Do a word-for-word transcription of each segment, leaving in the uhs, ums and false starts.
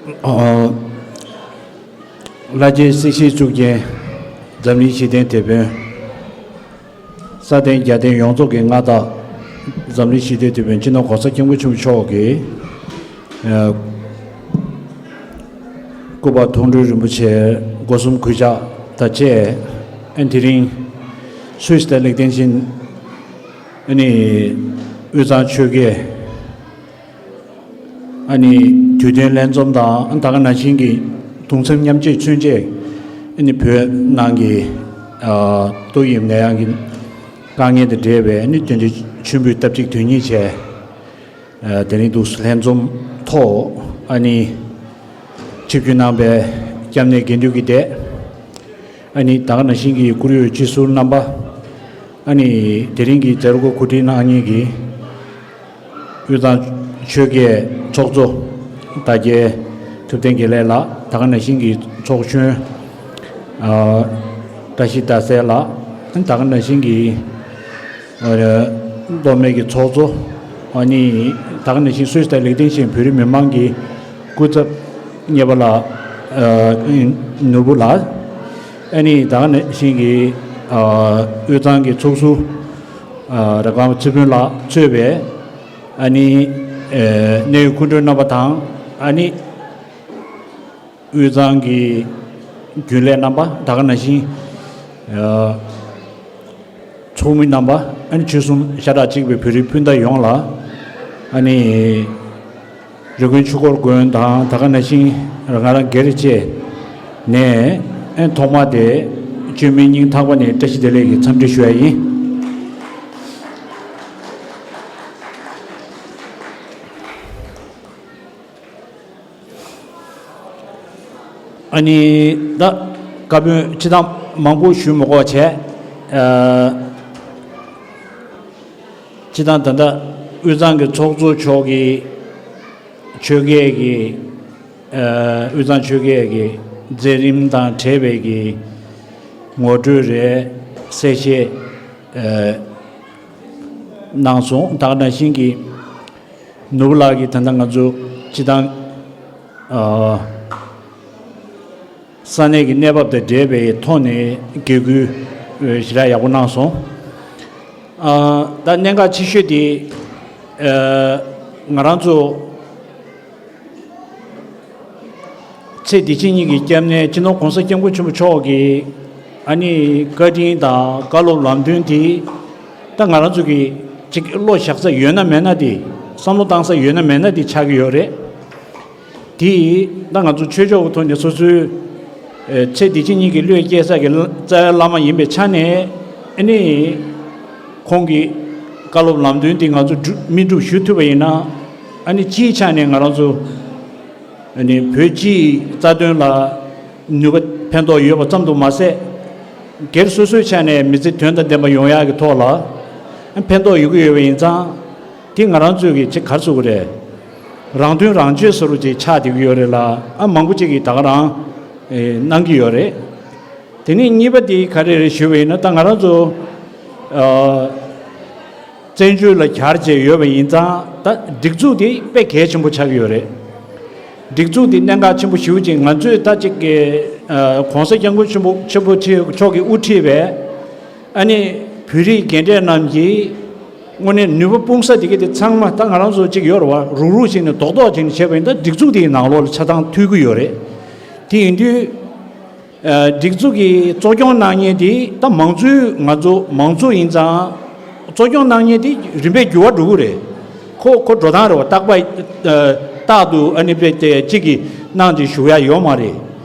ཨ། ལྷ་རྗེ་སྲིད་ཞིའི་གཙུག་རྒྱན། འཛམ་གླིང་ཞི་བདེའི་དེད་དཔོན། ས་སྟེང་རྒྱལ་བསྟན་ཡོངས་རྫོགས་ཀྱི་མངའ་བདག་འཛམ་གླིང་ཞི་བདེའི་དེད་དཔོན་སྤྱི་ནོར་༸གོང་ས་༸སྐྱབས་མགོན་ཆེན་པོ་མཆོག་གི་ཨ། སྐུ་པར་མཐོང་གྲོལ་རིན་པོ་ཆེ་སྒོ་གསུམ་གུས་ཕྱག་དང་བཅས། ཨ། དེ་རིང་སུད་སི་དང་ལིག་ཏེན་ཤིན། ཨ་ནི་དབུས་གཙང་ཆོལ་ཁའི་ཨ་ནི་དུས་སྟོན་ལྷན་འཛོམས་དང་། ད་ག་ནང་བཞིན་གྱི་གདུང་སེམས་མཉམ་སྐྱེད་མཚོན་ཆེད། ཨ་ནི་བོད་ནང་གི་ཨ། ཏོག་དབྱིབས་ནད་ཡམས་ཀྱི་དཀའ་ངལ་དང་འབྲེལ་བའི་ཨ་ནི་དོན་ཆེན་མཆོད་འབུལ་སྟབས་གཅིག་དོན་གཉིས་བྱས། ཨ། དེ་རིང་འདུག་ལྷན་འཛོམས་ཐོག་ཨ་ནི་ཆིབས་བསྒྱུར་གནང་བའི་སྐྱབས་གནས་དགེ་འདུན་གྱི་སྡེ། ཨ་ནི་ད་ག་ནང་བཞིན་གྱི་བཀུར་འོས་སྤྱི་ཟུར་རྣམ་པ། ཨ་ནི་དེ་རིང་གི་མཛད་སྒོ་གོ་སྒྲིག་གནང་མཁན་གྱི་དབུས་གཙང་ཆོལ་ཁའི་ཚོགས་གཙོ། དར་རྒྱས་ཐུབ་བསྟན་དགེ་ལེགས་ལགས། ད་ག་ནང་བཞིན་གྱི་ཚོགས་གཞོན། ཨ། བཀྲ་ཤིས་རྟ་གསལ་ལགས། ད་ག་ནང་བཞིན་གྱི་ཨ། སློབ་མའི་གི་ཚོགས་གཙོ། ཨ་ནི་ད་ག་ནང་བཞིན་སུད་སི་དང་ལིག་ཏེན་ཤིན་བོད་རིགས་མི་མང་གི་སྐུ་ཚབ་གཉེར་པ་ལགས། ཨ། ནོར་བུ་ལགས། ཨ་ནི་ད་ག་ནང་བཞིན་གྱི་ཨ། དབུས་གཙང་གི་ཚོགས་ཟུར། ཨ། རབ་སྒམ་པོ་ཚེ་ཕུན་ལགས་གཙོས་པའི་ཨ་ནི་ཨ། གནད་ཡོད་སྐུ་མགྲོན་རྣམ་པ་དང་། ཨ་ནི་དབུས་གཙང་གི་རྒྱུན་ལས་རྣམ་པ། ད་ག་ནང་བཞིན་ཨ། ཚོགས་མི་རྣམ་པ། ཨ་ནི་ཆོལ་གསུམ་ཤ་ཁྲག་གཅིག་པའི་བོད་རིགས་སྤུན་ཟླ་ཡོངས་ལ། ཨ་ནི་རི་ཀོན་ཆོས་འཁོར་དགོན་དང་། ད་ག་ནང་བཞིན་ང་རང་སྒེར་བཅས་ནས། ཨ། ཐོག་མ་དེ་བཅོས་མིན་སྙིང་ཐག་པ་ནས་བཀྲ་ཤིས་བདེ་ལེགས་ཀྱི་འཚམས་འདྲི་ཞུ་ཡ་ཡིན། ཨ་ནི་ད་བཀའ་མོལ་སྤྱི་བཏང་མང་པོ་ཞུ་མི་དགོས་བྱས། ཨ། སྤྱི་བཏང་ད་ལྟ་དབུས་གཙང་གི་ཚོགས་གཙོ་མཆོག་གིས་ཆོལ་ཁའི་གི། ཨ། དབུས་གཙང་ཆོལ་ཁའི་གི་མཛད་རིམ་དང་འབྲེལ་བའི་གི་ངོ་སྤྲོད་རེད། གསལ་བཤད། ཨ། གནང་སོང་། ད་ག་ནང་བཞིན་གྱི་ནོར་བུ་ལགས་ཀྱིས་ད་ལྟ་ང་ཚོ་སྤྱི་བཏང་ཨ། ས་གནས་ཀྱི་གནས་བབ་དང་འབྲེལ་བའི་ཐོག་ནས་དགེ་སྐུལ་ཞེ་དྲག་ཡག་པོ་གནང་སོང་། ཨ། ད་གནད་འགག་ཆེ་ཤོས་དེ། ཨ། ང་རང་ཚོ་ཚེ་འདི་ཕྱི་གཉིས་ཀྱི་སྐྱབས་གནས་སྤྱི་ནོར་༸གོང་ས་༸སྐྱབས་མགོན་ཆེན་པོ་མཆོག་གི་ཨ་ནི་བཀའ་དྲིན་དང་བཀའ་སློབ་ལམ་སྟོན་དེ། ད་ང་རང་ཚོ་གི་ཅིག་བློ་བཞག་ས་ཡོད་ན་མེད་ན་དེ། བསམ་བློ་བཏང་ས་ཡོད་ན་མེད་ན་དེ་ཆགས་ཀྱི་ཡོད་རེད། དེ་ད་ང་ཚོ་ཆོས་ཕྱོགས་ཀྱི་ཐོག་ནས་སོ་སོའི་ཨེ། ཚེ་འདི་ཕྱི་གཉིས་ཀྱི་བློས་སྐྱེལ་ས་གི་རྩ་བའི་བླ་མ་ཡིན་པའི་ཆ་ནས། ཨ་ནི་ཁོང་གི་བཀའ་སློབ་ལམ་སྟོན་དེ་ང་ཚོ་སྒྲུབ་མི་སྒྲུབ་ཞུ་ཐུབ་པ་ཡིན་ན། ཨ་ནི་སྤྱིའི་ཆ་ནས་ང་རང་ཚོ་ཨ་ནི་བོད་སྤྱིའི་རྩ་དོན་ལ་ནུས་པ་ཕན་ཐོགས་ཡོད་པ་ཙམ་དུ་མ་ཟད། སྒེར་སོ་སོའི་ཆ་ནས་མི་ཚེ་དོན་དང་ལྡན་པ་ཡོང་ཡག་གི་ཐོག་ལ་ཕན་ཐོགས་ཡོང་གི་ཡོད་པ་ཡིན་ཙང་། དེ་ང་རང་ཚོས་ཀྱི་ཅིག་ག་རེ་ཟེར་དགོས་རེད། རང་དོན་རང་གཅེས་ཟེར་བ་ཅིག་ཆགས་བསྡད་ཀྱི་ཡོད་རེད་ལ། ཨ། མང་པོ་ཅིག་གིས་ད་ག་རང་ཨེ། གནང་གི་ཡོད་རེད། དེ་ནས་གཉིས་པ་དེ་ག་རེ་རེད་ཞུས་པ་ཡིན་ན། ད་ང་རང་ཚོ་ཨ། བཙན་བྱོལ་ལ་གྱར་བྱས་ཡོད་པ་ཡིན་ཙང་། ད་སྒྲིག་འཛུགས་དེ་དཔེ་གལ་ཆེན་པོ་ཆགས་ཀྱི་ཡོད་རེད། སྒྲིག་འཛུགས་དེ་གནད་འགག་ཆེན་པོ་ཞེ་པོ་ཅིག་ང་ཚོས་ད་ཅིག་གི་ཨ། ༸གོང་ས་༸སྐྱབས་མགོན་ཆེན་པོ་ཆེན་པོ་མཆོག་གིས་དབུ་ཁྲིད་པའི་ཨ་ནི་བོད་རིགས་རྒན་གྲས་རྣམས་ཀྱིས་དངོས་གནས་ནུས་པ་སྤུངས་ས་དེ་ག་དེ་ཚང་མ་ད་ང་རང་ཚོ་ཅིག་ཡོད་རེད་བ། རུག་རུག་བྱས་ནས་རྡོག་རྡོག་བྱས་ནས་བྱས་པ་ཡིན་ན། ད་སྒྲིག་འཛུགས་དེའི་ནང་ལོགས་ལ་ཆ་ཚང་ཐུག་གི་ཡོད་རེད། དེ་ཡིན་དུས་ཨ། སྒྲིག་འཛུགས་ཀྱི་གཙོ་སྐྱོང་གནང་མཁན་དེ་ད་མང་གཙོའི་ང་ཚོ་མང་གཙོ་ཡིན་ཙང་། གཙོ་སྐྱོང་གནང་མཁན་དེ་རིམ་པས་འགྱུར་བ་འགྲོ་གི་རེད། ཁོ་ཁོ་འགྲོ་སྟངས་རེད་བ། རྟག་པ་ཨ། རྟག་ཏུ་ཨ་ནི་དཔེ་དེ་གཅིག་གིས་གནང་སྟེ་བཞུགས་ཡ་ཡོད་མ་རེད།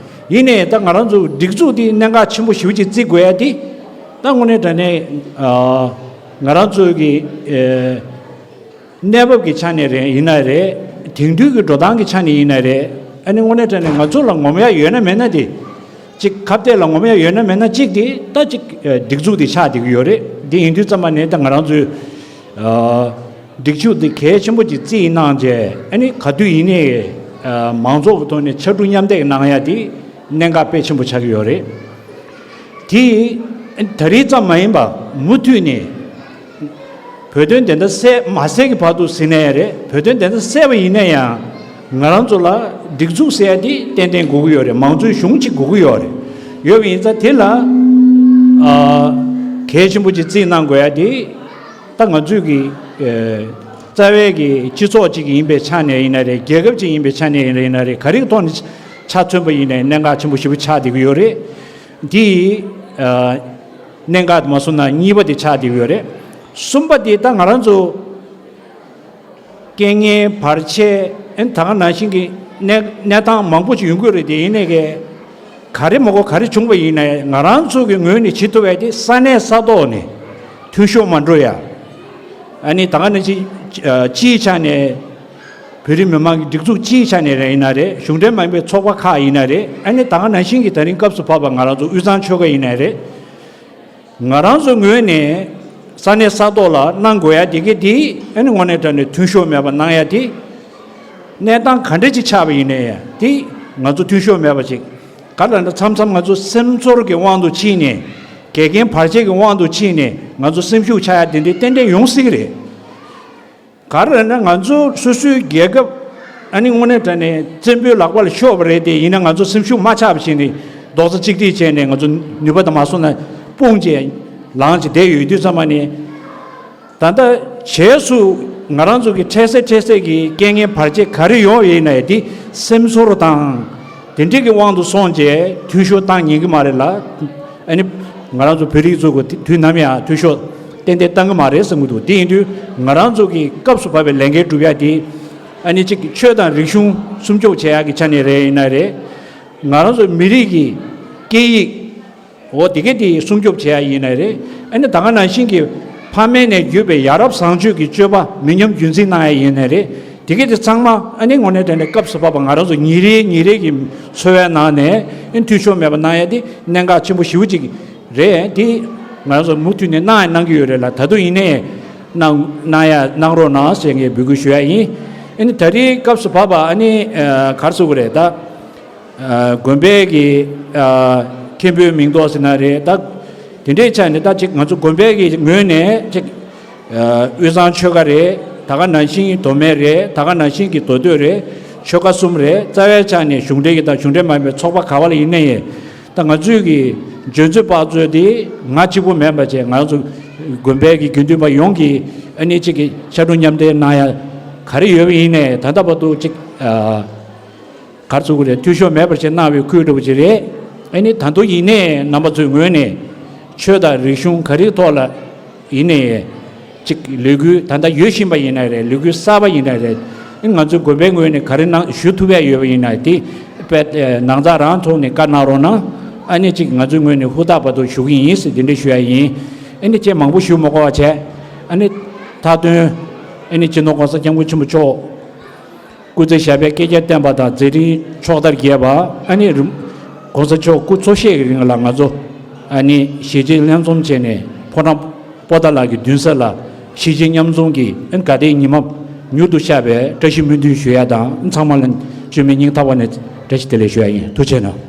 ཡིན་ནའི་ད་ང་རང་ཚོ་སྒྲིག་འཛུགས་དེ་གནད་འགག་ཆེན་པོ་ཞེ་པོ་ཅིག་བརྩི་དགོས་ཡ་དེ། ད་དངོས་གནས་དྲང་གནས་ཨ། ང་རང་ཚོ་གི་ཨེ། གནས་བབ་ཀྱི་ཆ་ནས་རེད། ཡིན་ན་རེད། དེང་དུས་ཀྱི་འགྲོ་སྟངས་ཀྱི་ཆ་ནས་ཡིན་ན་རེད། ཨ་ནི་དངོས་གནས་དྲང་གནས་ང་ཚོ་ལ་ངོམ་ཡ་ཡོད་ན་མེད་ན་དེ། གཅིག་ཁ་གཏད་ལ་ངོམ་ཡ་ཡོད་ན་མེད་ན་གཅིག་དེ་ད་གཅིག་ཨེ། སྒྲིག་འཛུགས་དེ་ཆགས་བསྡད་ཀྱི་ཡོད་རེད། དེ་ཡིན་དུས་ཙམ་པ་ནས་ད་ང་རང་ཚོས་ཨ། སྒྲིག་འཛུགས་དེ་གལ་ཆེན་པོ་ཅིག་བརྩིས་གནང་བྱས། ཨ་ནི་ག་དུས་ཡིན་ནའི་ཨ། མང་ཚོགས་ཀྱི་ཐོག་ནས་ཕྱར་གྲུ་མཉམ་འདེགས་གནང་ཡ་དེ་གནད་འགག་དཔེ་ཆེན་པོ་ཆགས་ཀྱི་ཡོད་རེད། དེ་ད་རེས་ཙམ་མ་ཡིན་པ་མུ་མཐུད་ནས་བོད་དོན་བདེན་མཐའ་གསལ་མ་གསལ་གྱི་བར་དུ་ཟིན་ན་ཡང་རེད། བོད་དོན་བདེན་མཐའ་གསལ་བ་ཡིན་ན་ཡང་ང་རང་ཚོ་ལ་ སྒྲིག་འཛུགས་ཟེར་ཡ་དེ་ཏན་ཏན་དགོས་ཀྱི་ཡོད་རེད། མང་གཙོའི་གཞུང་གཅིག་དགོས་ཀྱི་ཡོད་རེད། ཡོད་པ་ཡིན་ཙང་དེ་ལ་ཨ་གལ་ཆེན་པོ་ཅིག་བརྩིས་གནང་དགོས་ཡ་དེ། ད་ང་ཚོས་ཀྱི་ཨ་རྩ་བའི་གི་སྤྱི་ཚོགས་ཅིག་ཡིན་པའི་ཆ་ནས་ཡིན་ན་རེད། རྒྱལ་ཁབ་ཅིག་ཡིན་པའི་ཆ་ནས་ཡིན་ན་རེད། ག་རེ་གི་ཐོག་ནས་ཆ་མཚོན་པ་ཡིན་ནའི་གནད་འགག་ཆེན་པོ་ཞེ་པོ་ཆགས་བསྡད་ཀྱི་ཡོད་རེད། འདི་ཨ་གནད་འགག་མ་སོང་ན་གཉིས་པ་དེ་ཆགས་བསྡད་ཀྱི་ཡོད་རེད། གསུམ་པ་དེ་ད་ང་རང་ཚོ་རྐྱེན་ངན་བར་ཆད། ཨན་ད་ག་ནང་བཞིན་གྱི་གནས་གནས་སྟངས་མང་པོ་ཞིག་ཡོང་གི་རེད། དེ་ཡིན་ནའི་གི་ག་རེ་མ་གོ་ག་རེ་བྱུང་བ་ཡིན་ནའི་ང་རང་ཚོ་གི་ངོས་ནས་བྱེད་ཐུབ་པ་དེ་ས་གནས་ས་ཐོག་ནས་འཐུས་ཤོར་མ་འགྲོ་ཡ། ཨ་ནི་ད་ག་ནང་བཞིན་ཨ་སྤྱིའི་ཆ་ནས་བོད་རིགས་མི་མང་གི་སྒྲིག་འཛུགས་སྤྱིའི་ཆ་ནས་རེད་ཡིན་ན་རེད། གཞུང་འབྲེལ་མ་ཡིན་པའི་ཚོགས་པ་ཁག་ཡིན་ན་རེད། ཨ་ནི་ད་ག་ནང་བཞིན་གྱི་ད་རིང་སྐབས་སུ་བབས་པ་ང་རང་ཚོ་དབུས་གཙང་ཆོལ་ཁ་ཡིན་ན་རེད། ང་རང་ཚོའི་ངོས་ནས་ས་གནས་ས་ཐོག་ལ་གནང་དགོས་ཡ་དེ་ག་དེ་ཨ་ནི་དངོས་གནས་དྲང་གནས་འཐུས་ཤོར་མེད་པ་གནང་ཡ་དེ། གནས་སྟངས་ག་འདྲ་ཅིག་ཆགས་པ་ཡིན་ནའི་དེ་ང་ཚོ་འཐུས་ཤོར་མེད་པ་ཅིག་ག་ལ་ན་མཚམས་མཚམས་ང་ཚོ་སེམས་ཚོར་གྱི་དབང་དུ་ཕྱིན་ནས་འགལ་རྐྱེན་བར་ཆད་ཀྱི་དབང་དུ་ཕྱིན་ནས་ང་ཚོ་སེམས་ཤུགས་ཆག་ཡ་དེ་འདྲའི་ཏན་ཏན་ཡོང་སྲིད་ཀྱི་རེད། ག་རེ་རེད་ན་ང་ཚོ་སོ་སོའི་རྒྱལ་ཁབ་ཨ་ནི་དངོས་གནས་དྲང་གནས་བཙན་པོའི་ལག་པ་ལ་ཤོར་བ་རེད་དེ། ཡིན་ན་ང་ཚོ་སེམས་ཤུགས་མ་ཆག་པ་བྱས་ནས་རྡོག་རྩ་གཅིག་སྒྲིལ་བྱས་ནས་ང་ཚོ་ནུས་པ་དང་མ་སོང་ན་དཔུང་བཅས་ལངས་བྱས་བསྡད་ཡོད་དུས་ཙམ་པ་ནས། ད་ལྟ་རྗེས་སུ་ང་རང་ཚོ་གི་འཕྲལ་སེལ་འཕྲལ་སེལ་གྱི་རྐྱེན་ངན་བར་ཆད་ག་རེ་ཡོང་ཡིན་ནའི་དེ་སེམས་ཚོར་དང་དེ་འདྲས་ཀྱི་དབང་དུ་སོང་རྗེས་འཐུས་ཤོར་བཏང་ཉན་གི་མ་རེད་ལ། ཨ་ནི་ང་རང་ཚོ་བོད་རིགས་ཚོ་གི་དུས་ནམ་ཡང་འཐུས་ཤོར་ཏན་ཏན་བཏང་གི་མ་རེད་བསམ་གི་འདུག་དེ་ཡིན་དུས་ང་རང་ཚོ་གི་སྐབས་སུ་བབས་པའི་ལས་འགན་སྒྲུབ་ཡ་དེ་ཨ་ནི་གཅིག་ཆོས་དང་རིག་གཞུང་སྲུང་སྐྱོབ་བྱེད་ཡ་གི་ཆ་ནས་རེད་ཡིན་ན་རེད། ང་རང་ཚོ་མི་རིགས་ཀྱི་སྐད་ཡིག་འོ་དེ་གས་དེ་སྲུང་སྐྱོབ་བྱེད་ཡ་ཡིན་ནའི་རེད། ཨ་ནི་ད་ག་ནང་བཞིན་གྱི་ཕ་མེས་ནས་བརྒྱུད་པའི་ཡ་རབས་བཟང་སྤྱོད་ཀྱི་སྤྱོད་པ་མི་ཉམས་རྒྱུན་འཛིན་གནང་ཡ་ཡིན་ནའི་རེད། དེ་གས་དེ་ཚང་མ་ཨ་ནི་དངོས་གནས་དྲང་གནས་སྐབས་སུ་བབས་པ་ང་རང་ཚོ་ཉིན་རེ་ཉིན་རེ་གི་འཚོ་བའི་ནང་ནས་ཨ་ནི་འཐུས་ཤོར་མེད་པ་གནང་ཡ་དེ་གནད་འགག་ཆེན་པོ་ཞེ་པོ་ཅིག་རེད། དེ་ང་རང་ཚོ་མུ་མཐུད་ནས་གནང་ཡ་གནང་གི་ཡོད་རེད་ལ། ད་དུང་ཡིན་ནའི་གནང་གནང་ཡ་གནང་རོགས་གནང་ཞེས་ངས་འབོད་སྐུལ་ཞུ་ཡ་ཡིན། ཨ་ནི་ད་རེས་སྐབས་སུ་བབས་པ་ཨ་ནི་ཨ་ག་རེ་ཟེར་དགོས་རེད་ད། ཨ་དགོན་པའི་གི་ཨ་མཁན་པོའི་མིང་འདོགས་ཟེར་ན་རེད་ད། དེ་འདྲའི་ཆ་ནས་ད་ཅིག་ང་ཚོ་དགོན་པའི་གི་ངོས་ནས་ཅིག་ཨ་དབུས་གཙང་ཆོལ་ཁ་རེད། ད་ག་ནང་བཞིན་མདོ་སྨད་རེད། ད་ག་ནང་བཞིན་གྱི་མདོ་སྟོད་རེད། ཆོལ་ཁ་གསུམ་རེད། རྩ་བའི་ཆ་ནས་གཞུང་འབྲེལ་གྱི་དང་གཞུང་འབྲེལ་མ་ཡིན་པའི་ཚོགས་པ་ག་བ་ལ་ཡིན་ན་ཡང་ད་ང་ཚོའི་གི་འཇོན་ཚོད་དཔག་ཚོད་དེ་ང་གཅིག་པུ་མིན་པ་བྱས་ང་ཚོ་དགོན་པའི་གི་དགེ་འདུན་པ་ཡོངས་ཀྱི་ཨ་ནི་གཅིག་གི་ཕྱར་གྲུ་མཉམ་འདེགས་གནང་ཡ་ག་རེ་ཡོད་པ་ཡིན་ནའི་ད་ལྟ་བར་དུ་གཅིག་ཨ། ག་རེ་ཟེར་དགོས་རེད། འཐུས་ཤོར་མེད་པར་བྱས་གནང་བའི་ཁུལ་འདྲ་བོ་ཅིག་རེད། ཨ་ནི་ད་དུང་ཡིན་ནའི་རྣམ་པ་ཚོའི་ངོས་ནས་ཆོས་དང་རིག་གཞུང་ག་རེའི་ཐོག་ལ་ཡིན་ནའི་ཅིག་ལས་འགུལ་ད་ལྟ་ཡོད་བཞིན་པ་ཡིན་ན་རེད། ལས་འགུལ་གསར་པ་ཡིན་ན་རེད། ཨ་ནི་ང་ཚོའི་དགོན་པའི་ངོས་ནས་ག་རེ་གནང་ཞུ་ཐུབ་ཡ་ཡོད་པ་ཡིན་ན་དེ་དཔེ་ནང་ཚགས་རང་ཐོག་ནས་བཀའ་གནང་རོགས་གནང་། ཨ་ནི་ཅིག་ང་ཚོའི་ངོས་ནས་ཧུར་ཐག་བར་དུ་ཞུ་གི་ཡིན་ཟེར་འདི་འདྲ་ཞུ་ཡ་ཡིན། ཨ་ནི་ཅིག་མང་པོ་ཞུ་མ་དགོས་པ་བྱས། ཨ་ནི་མཐའ་དོན་ཨ་ནི་སྤྱི་ནོར་༸གོང་ས་༸སྐྱབས་མགོན་ཆེན་པོ་མཆོག་སྐུ་ཚེ་ཞབས་པད་བསྐལ་བརྒྱར་བརྟན་པ་དང་མཛད་འཕྲིན་ཕྱོགས་མཐར་རྒྱས་པ། ཨ་ནི་རིམ་༸གོང་ས་མཆོག་སྐུ་འཚོ་གཞེས་ཀྱི་རིང་ལ་ང་ཚོ་ཨ་ནི་གཞིས་བྱེས་མཉམ་འཛོམས་བྱས་ནས་ཕོ་བྲང་པོ་ཏཱ་ལ་གི་མདུན་ས་ལ་གཞིས་བྱེས་མཉམ་འཛོམས་ཀྱི་ཨ་ནི་དགའ་ལྡན་ཉི་མ་མྱུར་དུ་ཤར་བའི་བཀྲ་ཤིས་སྨོན་འདུན་ཞུ་ཡ་དང་། ཚང་མ་ལ་བཅོས་མིན་སྙིང་ཐག་པ་ནས་བཀྲ་ཤིས་བདེ་ལེགས་ཞུ་ཡ་ཡིན། ཐུགས་རྗེ་གནང་།